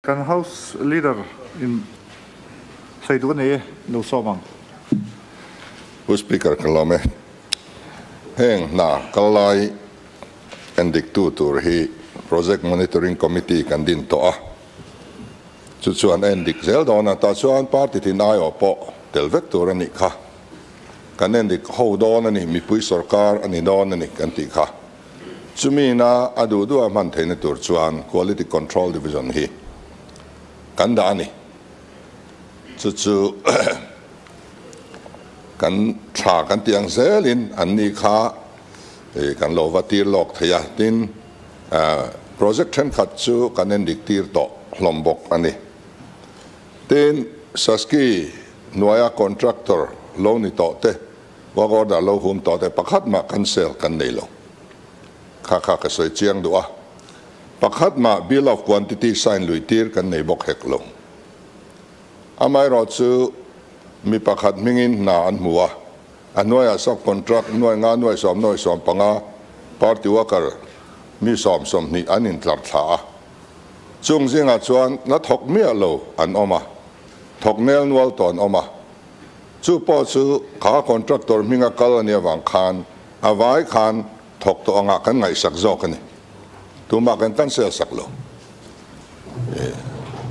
Kan House Leader in sawi duh a nei e, lo sawm ang. Pu Speaker ka lawm e. Heng hna kal lai endiktu tur hi Project Monitoring Committee kan din tawh a, chu chuan a endik zel dawn a, tah chuan party tin aiawh pawh tel vek tur a nih kha. Kan endik ho dawn a ni, mipui sorkar a ni dawn a ni kan tih kha. Chumi ina a duh duh a hman theihna tur chuan Quality Control Division hi kan dah a ni. Chu chu kan tha kan tih ang zelin an ni kha kan lo va tir lawk thei a, tin project thenkhat chu kan endik tir tawh hlawm bawk a ni. Tin, Saski hnuaia contractor lo ni tawh te, work order lo hum tawh te pakhat mah cancel kan nei lo. Kha kha ka sawi chiang duh a, pakhat mah bill of quantity sign lui tir kan nei bawk hek lo. Amaherawhchu mi pakhat hmingin hna an hmu a, a hnuaiah sub-contract nuai nga nuai sawm nuai sawm panga party worker mi sawm sawmhnih an intlar thla a. Chung zingah chuan la thawk miah lo an awm a, thawk nel nual tawh an awm a. Chu pawh chu kha contractor hminga kal a nih avang khan a vai khan thawk tawh angah kan ngaihsak zawk a ni. Tumah kan cancel sak lo.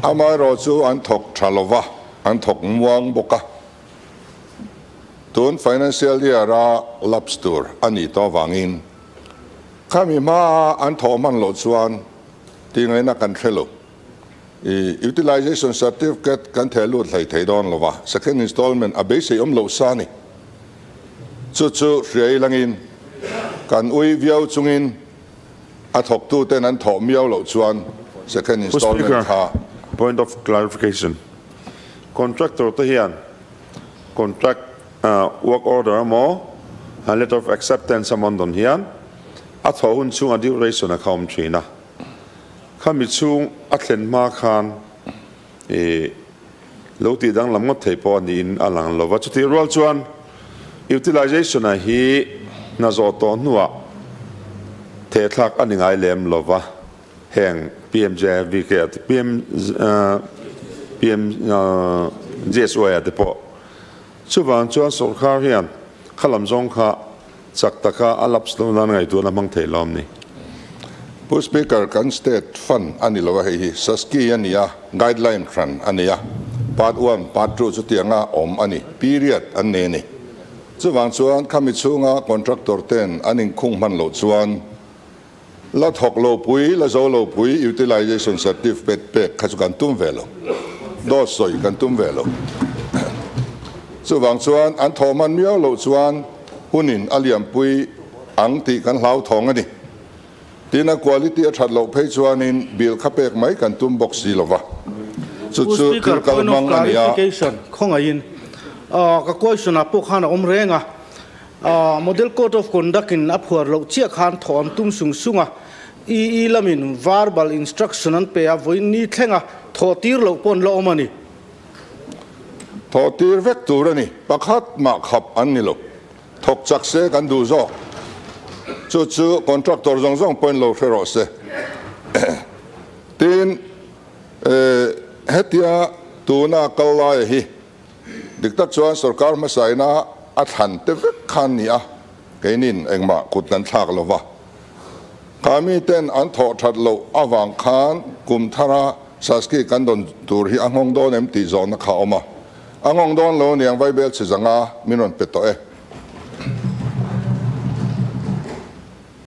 Amaherawh chu an thawk tha lo va, an thawk muang bawk a. Tun financial year a lapse tur a nih tawh avangin khami hmaa an thawh hman loh chuan tih ngaihna kan hre lo. I utilization certificate kan theh lut hlei thei dawn lo va, second installment a beisei awm loh sa a ni. Chu chu hria ilangin kan ui viau chungin a thawktuten an thawh miau loh chuan second Pu installment Speaker, kha point of clarification, Contractor te hian contract work order emaw letter of acceptance emaw an dawn hian a thawh hun chhunga duration a kha awm thin a, khami chhung a thlen hma khan i lo tih danglam ngawt thei pawh a niin a lang lo va. Chutih rual chuan utilization a hi hna zawh tawh hnuah thehthlak a ni ngai lem lo va, heng PMJVK a te PM PMJSY a te pawh. Chuvang chuan sawrkar hian khalam zawng kha chak taka a lapse loh nan ngaihtuahna hmang thei lo am ni. Pu Speaker, kan state fund a ni lo a, hei hi Saski a ni a, guideline hran a ni a, part one, part two chutianga awm a ni, period an nei a ni. Chuvang chuan khami chhunga contractor ten an inkhung hman loh chuan la thawk lo pui, la zo lo pui utilization certificate pek kha chu kan tum ve lo, dawt sawi kan tum ve lo. Chuvang chuan an thawh hman miau loh chuan hunin a liampui ang tih kan hlauthawng a ni. Tin, a quality a that loh phei chuanin bill kha pek mai kan tum bawk si lova. Chu Pu chu Speaker, thil kal point of hmang a ni a. clarification, khawngaihin ka question ah pawh khan a awm reng a. Model Code of Conduct in a phuar loh chiah khan thawh an tum sung sung a, EE lamin verbal instruction an pe a, vawiin ni thlenga thawh tir loh pawh an la awm a ni. Thawh tir vek tur a ni, pakhat mah khap an ni lo. Thawk chak se kan duh zawk. Chu chu contractor zawng zawng pawhin lo hre rawh se. Tin, hetia tuna kal laia hi Dik tak chuan sorkar hmasa ina a thlan te vek khan ni a, keinin engmah kut kan thlak lo va. Kha miten an thawh that loh avang khan kum thara Saski kan dawn tur hi a nghawng dawn em tih zawhna kha a awm a. A nghawng dawn lo aniang Vaibel chhi zanga min rawn pe tawh e.